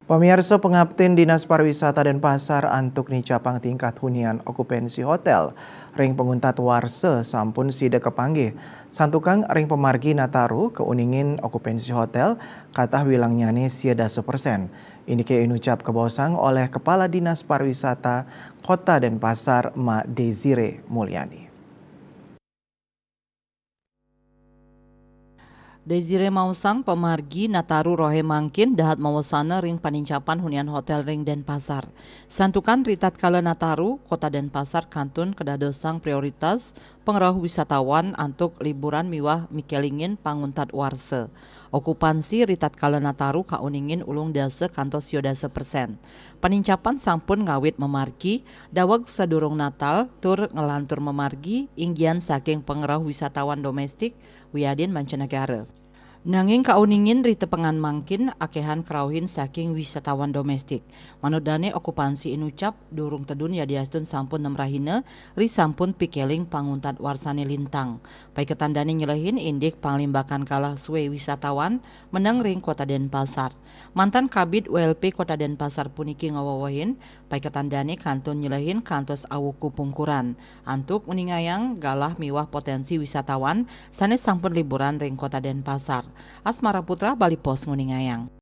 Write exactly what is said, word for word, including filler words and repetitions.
Pamiarsa, pangaptin Dinas Pariwisata Denpasar antuk nicapang tingkat hunian okupansi hotel ring panguntat warsa sampun sida kapanggih. Santukan ring pamargi Nataru, kauningin okupansi hotel katah wilangnyane sia dasa persen. Indike inucap kabaosang oleh Kepala Dinas Pariwisata Kota Denpasar, Ma Desire Mulyani. Desire maosang pamargi Nataru rohe mangkin dahat mawasana ring panincapan hunian hotel ring Denpasar. Santukan ritatkala Nataru, Kota Denpasar kantun kadadosang prioritas pangrauh wisatawan antuk liburan miwah mikelingin panguntat warsa. Okupansi ritatkala Nataru kauningin ulung dasa kantos sia dasa persen. Panincapan sampun ngawit mamargi, daweg sadurung Natal tur nglantur mamargi, inggian saking pangrauh wisatawan domestik wiadin mancanegara. Nanging kauningin ri tepengan mangkin akehan karauhin saking wisatawan domestik. Manut dane okupansi inucap durung tedun yadiastun sampun nem rahina ri sampun pikeling panguntat warsane lintang. Paiketan dane nyelehin indik panglimbakan galah sue wisatawan meneng ring Kota Denpasar. Mantan Kabid W L P Kota Denpasar puniki ngawewehin, paiketan dane kantun nyelehin kantos awuku pungkuran. Antuk nguningayang galah miwah potensi wisatawan sane sampun liburan ring Kota Denpasar. Asmara Putra, Bali Post nguningayang.